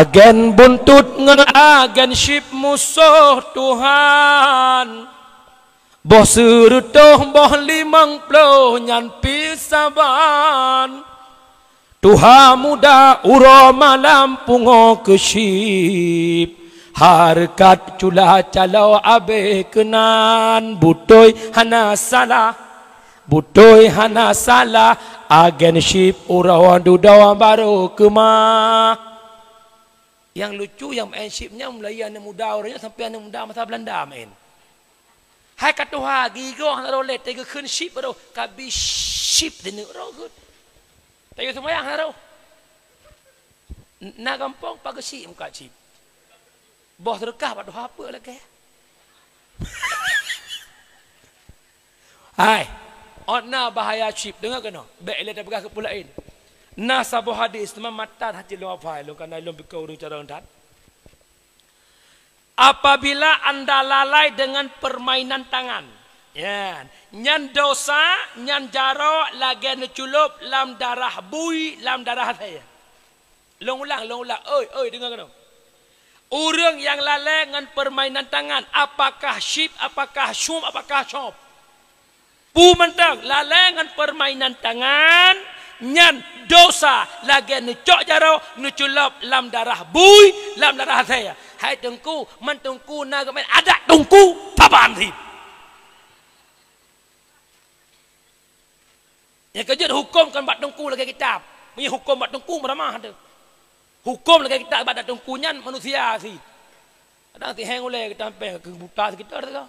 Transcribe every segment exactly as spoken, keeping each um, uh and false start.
Agen buntut ngon agen syib musoh Tuhan. Boh sireutôh boh limong ploh nyan pih saban. Tuha muda uroe malam pungoe keu syib. Hareukat cula caloe abéh keunan. Beutôi hana salah. Beutôi hana salah. Agen syib uroe dudoe barô keumah. Nyang lucu, nyang maén syib nyan mulai aneuk muda uroe nyoe sampoe aneuk muda masa Beulanda maén. Hai ka tuha, gigoe hana roh lé, teugeukheun syib baroe, ka bi syib sineuk roh geuet. Tayue seumayang hana roh. Na gampông pageusyiek muka syib. Boh seudeukah bak tuha peue lagèe. Hai, ôt na bahaya syib, deungö keunoe. Bèk ilèe tapeugah keu peue laén. Na saboh hadis, teuma matan hati lôn hafai, lôn kana lôn pike ureueng carông that. Apabila anda lalai dengan permainan tangan, ya, nyan dosa, nyan jaroe lagèe neuculop lam darah bui, lam darah asèe. Lôn ulang, lôn ulang. Oi, oi, deungö keunoe. Ureueng nyang lalai ngon permainan tangan, apakah syib, apakah syueb, apakah syop. Peue mantong lalai ngon permainan tangan, nyan dosa lagèe neucok jaroe, neuculop lam darah bui, lam darah asèe. Hai teungku, man teungku na geumeu'en adat teungku, saban sit. Nyang keujeuet hukôm kon bak teungku lagèe kitab. Meunyoe hukôm bak teungku meuramah teuh. Hukôm lagèe kitab bak teungku nyan manusia sit. Kadang sit hèng ulèe geutampe keu buta sekitar teuka.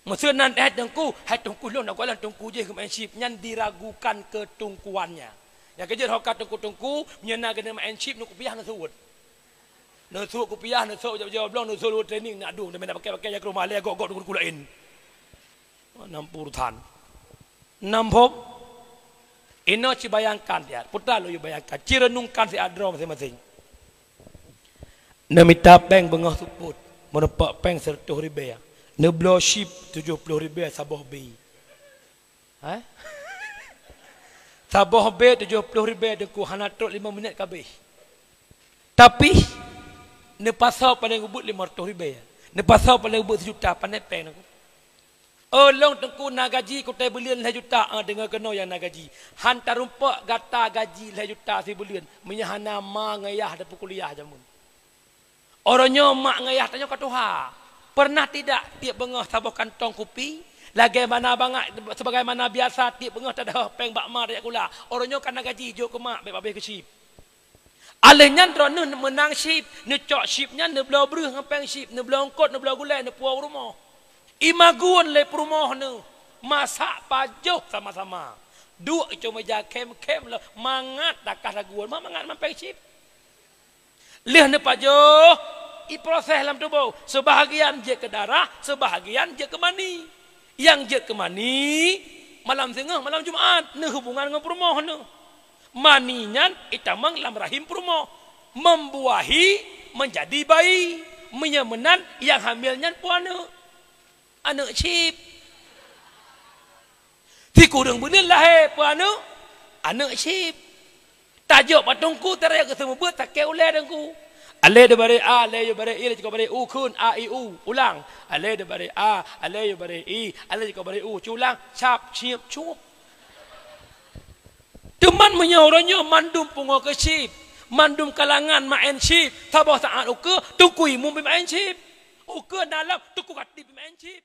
Meuseu nan hai teungku, hai teungku lôn na gohlom teungku jih geumeu'en syib nyan diragukan keteungkuannya. Nyang keujeuet ho ka teungku-teungku, meunyoe na geuneuk meu'en syib, neukupiah neusuet. Neusuet kupiah, neusok jaweueb-jaweueb blong, neusok luweue training, na aduh, na meunan pakai-pakai jak keu rumoh lé gok-gok teungku laén. Nam puluh tan. Nam phom. Inoe ci bayangkan siat, putra lôn yue bayangkan, ci reunungkan siat droe maséng-maséng. Neumita péng beungoh seupôt, meurumpok péng seureutôh ribèe, neubloe syib tujoh ploh ribèe saboh bèe. Hah? Saboh bèe tujoh ploh ribèe teungku hana trok limong minét ka abéh. Tapi, neupasoe paléng ubit limong reutôh ribèe. Neupasoe paléng ubit sijuta, pané péng teungku. Oh, lôn teungku na gaji kutai buleuen lhèe juta, ah, deungö keunoe nyang na gaji. Han tarumpok gata gaji lhèe juta sibuleuen, meunyoe hana ma ngon yah tapeukuliah jameun. Uroe nyoe mak ngon yah tanyoe ka tuha. Pernah tidak tiep beungoh saboh kantong kupi? Lagèe mana bangai, sebagaimana biasa tiep beungoh tadahôh péng bak ma tajak sikula. Uroe nyoe ka na gaji jok keu mak, bèk babeh keu syib. Alèh nyan droeneuh meunang syib, neucok syib nyan neubloe breuh ngon péng syib, neubloe eungkôt, neubloe gulèe, neupuwoe u rumoh. Imagun lé peurumoh neuh, masak pajoh sama-sama. Duek icong meja khém-khém lom, mangat dakah lagu, mangat ngon péng syib. Lheueh neupajoh, iproses lam tuboh. Seubahagian jeuet keu darah, seubahagian jeuet keu mani. Nyang jeuet keu mani, malam singoh, malam Jumat, neuhubungan ngon peurumoh neuh. Mani nyan itamong lam rahim peurumoh, membuahi menjadi bayi. Meunyoe meunan, nyang hamil nyan peue aneuk? Aneuk syib. Sikureueng buleuen lahé peue aneuk? Aneuk syib. Tajok bak teungku, tarayak geuseumeubeuet sakét ulèe teungku. Alèh dibari a, alèh dibari i, alèh jikoh bari u, kheun a, i, u. Ulang. Alèh dibari a, alèh dibari i, alèh jikoh bari u. Culang, cap, ciep, cup. Teuma meunyoe uroe nyoe mandum pungoe keu syib, mandum kalangan maén syib, saboh saát ukeue, teungku imum pih maén syib. Ukeue na lom, teungku khatib pih maén syib.